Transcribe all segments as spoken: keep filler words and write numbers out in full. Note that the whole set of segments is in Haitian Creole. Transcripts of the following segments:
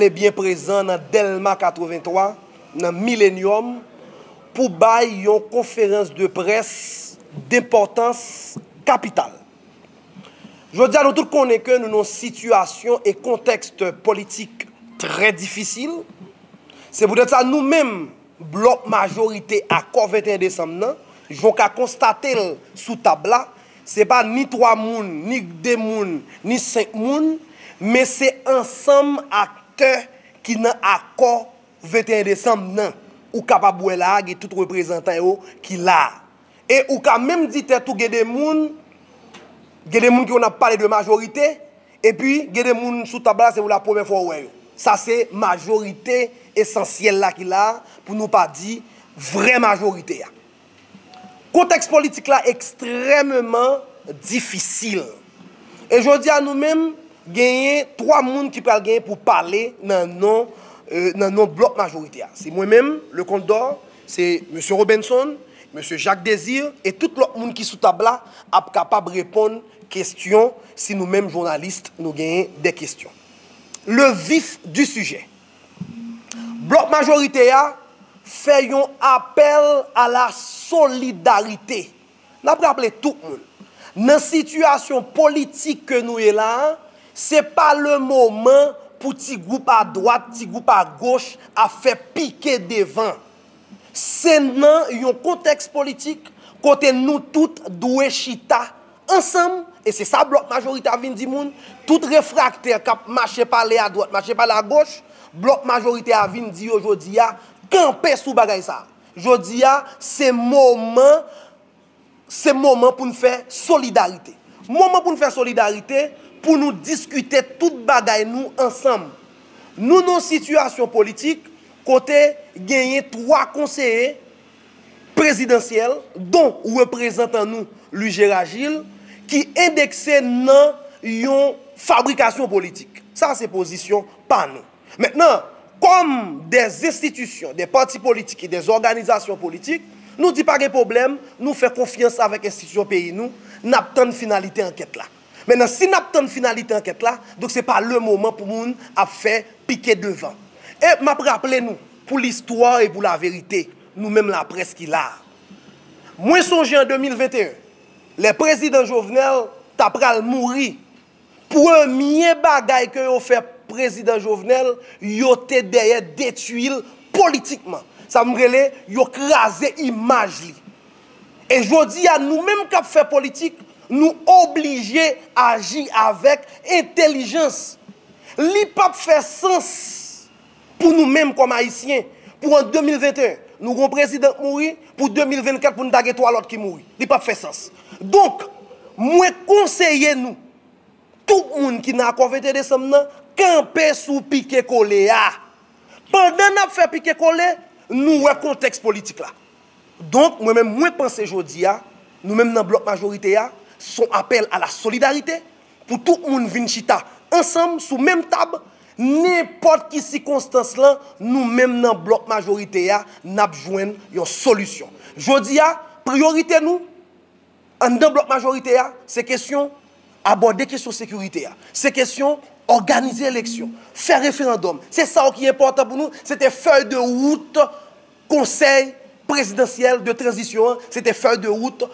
te byen prezan nan Dèlma katrevenntwa, nan Millennium, pou bay yon konferans de près denpòtans kapital. Jodi a, nou tout konnen ke nou nan yon sitiyasyon e kontèks politik trè difisil. Se poutèt sa, nou menm, blòk majorite Akò venteyen desanm nan, jan w ka konstate l sou tab la, se pa ni twa moun, ni de moun, ni senk moun, men se ansanm aktè ki nan Akò venteyen desanm nan. Ou kapab wè la a, gen tout reprezantan yo ki la a. E ou ka menm di tèt ou gen de moun, gen de moun ki konn ap pale de majorite, epi gen de moun sou tab la, se pou la premyè fwa ou wè yo. Sa se majorite esansyèl la ki la a, pou nou pa di vrè majorite a. Kontèks politik la ekstrèmeman difisil. E jodi a, nou menm, genyen twa moun ki pral genyen pou pale nan non, euh, nan non blòk majorite a. Se mwen menm, Lecomte d'Or, se mesye Robenson, mesye Jacques Désir, e tout lòt moun ki sou tab la ap kapab reponn kesyon, si nou menm jounalis, nou genyen de kesyon. Le vif du sujet. Blòk majorite a fè yon apèl a la solidarite. N ap raple tout moun, nan sitiyasyon politik ke nou ye la a, se pa le moman pou ti gwoup a dwat, ti gwoup a goch ap fè pike devan. Se nan yon kontèks politik kote nou tout dwe chita ansanm, e se sa blòk majorite a vin di moun, tout refraktè k ap mache pale adwat, mache pale agoch, blòk majorite a vin di yo jodi a, kanpe sou bagay sa a. Jodi a, se moman, se moman pou n fè solidarite. Moman pou n fè solidarite, pou nou diskite tout bagay nou ansanm. Nou nan yon sitiyasyon politik kote genyen twa konseye prezidansyèl, don reprezantan nou, Luger Agile, ki endekse nan yon fabrikasyon politik. Sa se pozisyon pa nou. Mentnan, kòm des institutions, des partis politiques et des organisations politiques, nou di pa gen pwoblèm, nou fè konfyans avèk enstitisyon peyi nou, n ap tann finalite ankèt la. Mentnan, si n ap tann finalite ankèt la, donk se pa le moman pou moun ap fè pike devan. E m ap raple nou, pou listwa e pou laverite, nou menm laprès ki la a. Mwen sonje an de mil venteyen, lè prezidan Jovenel ta pral mouri, premye bagay ke yo fè prezidan Jovenel, yo te dèyè detwi l politikman. Sa m rele, yo kraze imaj li. E jodi a, nou menm k ap fè politik, nou oblije aji avèk entèlijans. Li p ap fè sans pou nou menm kòm Ayisyen, pou an de mil venteyen, nou gon prezidan k mouri, pou de mil vennkat pou n ta gen twa lòt ki mouri. Li p ap fè sans. Donk, mwen konseye nou, tout moun ki nan Akò venteyen desanm nan, kanpe sou pike kole a. Pandan n ap fè pike kole, nou wè kontèks politik la. Donk, mwen menm, mwen panse jodi a, nou menm nan blòk majorite a, se yon apèl a la solidarite, pou tout moun vin chita ansanm sou menm tab, nenpòt ki sikonstans lan, nou menm nan blòk majorite a, n ap jwenn yon solisyon. Jodi a, priyorite nou, anndan blòk majorite a, se kesyon abòde kesyon sekirite a. Se kesyon òganize eleksyon, fè referandòm. Se sa yo ki enpòtan pou nou, se te fèy de wout Konsèy prezidansyèl de tranzisyon an, se te fèy de wout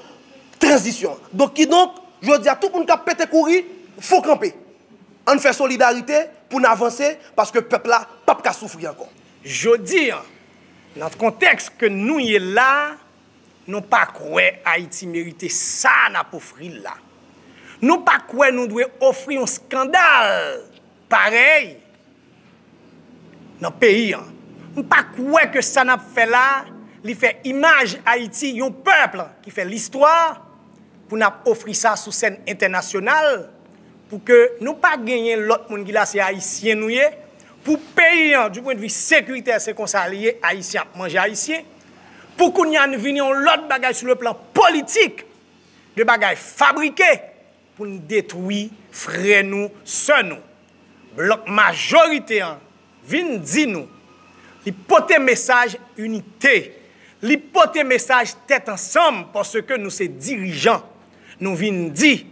tranzisyon an. Donk, kidonk, jodi a, tout moun k ap pete kouri, fò kanpe. Ann fè solidarite pou n avanse, paske pèp la p ap ka soufri ankò. Jodi a, nan kontèks ke nou ye la, nou pa kwè Ayiti merite sa n ap ofri l la. Nou pa kwè nou dwe ofri yon eskandal parèy nan peyi a. M pa kwè ke sa n ap fè la, li fè imaj Ayiti, yon pèp ki fè listwa, pou n ap ofri sa sou sèn entènasyonal, pou ke nou pa genyen lòt moun ki la, se Ayisyen nou ye, pou peyi a, du point de vue sécuritaire, se konsa li ye, Ayisyen ap manje Ayisyen, pou kounye a n vini yon lòt bagay sou le plan politik, de bagay fabrike, pou n detwi frè nou, sè nou. Blòk majorite an vin di nou, li pote mesaj inite, li pote mesaj tèt ansanm, paske nou se dirijan. Nou vin di,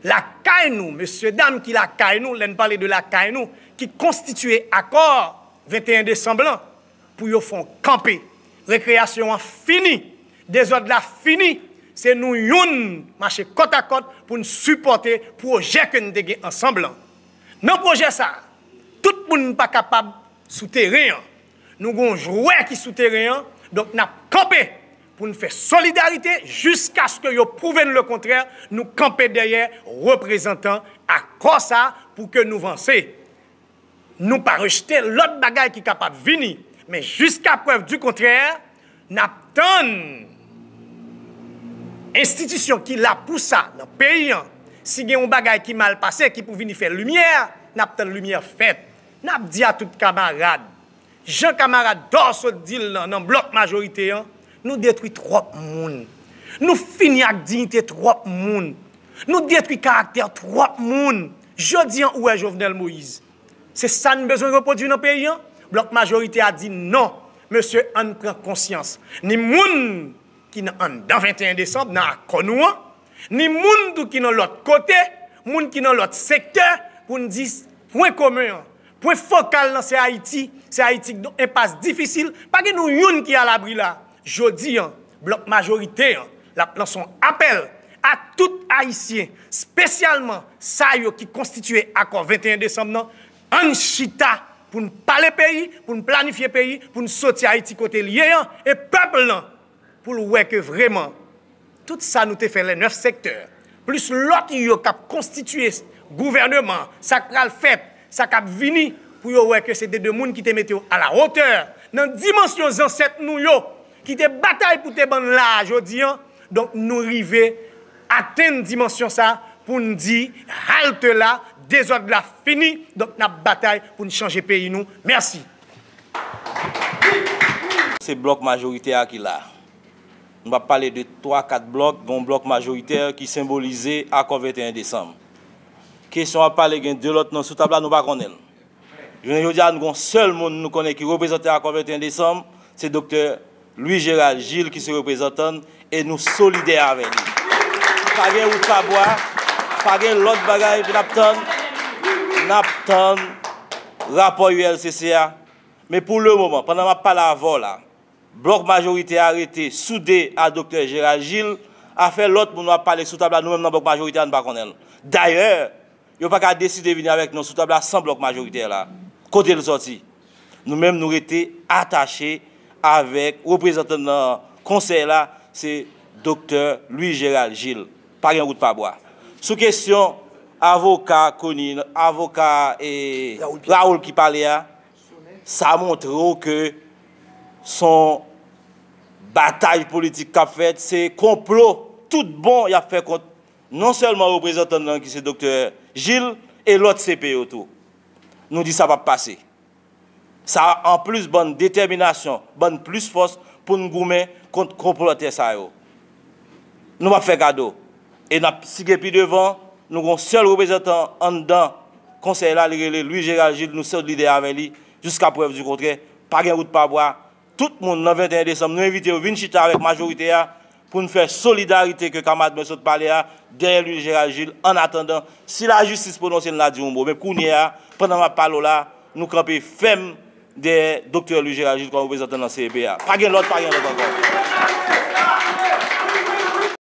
lakay nou, mesye dam ki lakay nou, lè n pale de lakay nou, ki konstitye akò venteyen desanm lan pou yo fè yon kanpe. Rekreyasyon an fini, dezòd la fini, se nou youn mache kòtakòt pou n sipòte pwojè ke n te gen ansanm lan. Nan pwojè sa a, tout moun pa kapab sou teren an. Nou gen yon jwè ki sou teren an, donk n ap kanpe pou n fè solidarite jiskaske yo pwouve n lekontrè, nou kanpe dèyè reprezantan akò sa a pou ke nou vanse. Nou pa rejte lòt bagay ki kapab vini, men jiska prèv di kontrè, n ap tann enstitisyon ki la pou sa nan peyi an. Si gen yon bagay ki mal pase, ki pou vini fè limyè, n ap tann limyè fèt. N ap di a tout kamarad, jan kamarad Dò sot di l lan nan blòk majorite an, nou detwi twòp moun. Nou fini ak diyite twòp moun. Nou detwi karaktè twòp moun. Jodi an, ou wè Jovenel Moïse. Se sa n bezwen repwodui nan peyi an? Blòk majorite a di non. Mesye, ann pran konsyans. Ni moun ki nan anndan venteyen desanm, nan akò nou an, ni moun tou ki nan lòt kote, moun ki nan lòt sektè, pou n di pwen komen an. Pwen fokal lan se Ayiti, se Ayiti ki nan enpas difisil, pa gen nou youn ki alabri la. Jodi an, blòk majorite an, l ap lanse yon apèl a tout Ayisyen, espesyalman sa yo ki konstitye akò venteyen desanm nan, ann chita pou n pale peyi, pou n planifye peyi, pou n soti Ayiti kote l ye an, e pèp lan, pou l wè ke vrèman, tout sa nou te fè lè nèf sektè, plis lòt yo k ap konstitye gouvèneman, sa k pral fèt, sa k ap vini, pou yo wè ke se de, de moun ki te mete yo à la hauteur, nan dimansyon zansèt nou yo, ki te batay pou te ban n la a jodi an. Donk, nou rive atenn dimansyon sa pou n di, halte la, dezòd la fini, donk, n ap batay pou n chanje peyi nou. Mèsi. Se blòk majoritè a ki la. Nou p ap pale de twa, kat blòk, gen yon blòk majoritè ki senbolize akò venteyen desanm. Kesyon ap pale, gen de lòt non sou tab la, nou pa konnen l. Jounen jodi a, nou gen yon sèl moun nou konnen ki reprezante akò venteyen desanm, se Doktè Louis Gérald Gilles ki se reprezantan n, e nou solidè avè li. Pa gen wout pa bwa, pa gen lòt bagay, n ap tann, n ap tann rapò U L C C a. Men pou lemoman, pandan m ap pale avè w la, blòk majoritè a rete soude a Doktè Gérald Gilles, afè lòt moun w ap pale sou tab la, nou menm nan blòk majoritè a, nou pa konnen l. Dayè, yo pa ka deside vini avèk non sou tab la san blòk majoritè la. Kote l sòti? Nou menm, nou rete atache avèk reprezantan nan konsèy la, se Doktè Louis Gérald Gilles. Pa gen wout pa bwa. Sou kesyon avoka Conille, avoka, e, Raoul Pierre. Raoul ki pale a, sa montre w ke s on batay politik k ap fèt, se konplo tout bon y ap fè kont non sèlman reprezantan n nan ki se Doktè Gilles e lòt C P yo tou. Nou di sa p ap pase. Sa anplis ban n detèminasyon, ban n plis fòs pou n goumen kont konplotè sa yo. Nou p ap fè kado. E n ap sige pi devan, nou gen yon sèl reprezantan anndan konsèy la, li rele Louis Gérald Gilles, nou solidè avè li, jiska prèv di kontrè. Pa gen wout pa bwa. Tout moun nan venteyen desanm, nou envite yo vin chita avèk majorite a pou n fè solidarite ke kamarad mwen sot pale a dèyè Louis Gérald Gilles, annatandan, si lajistis pwononse l, n a di yon mo. Men kounye a, pandan m ap pale w la, nou kanpe fèm dèyè Doktè Louis Gérald Gilles kòm reprezantan nan C E P a. Pa gen lòt, pa gen lòt ankò.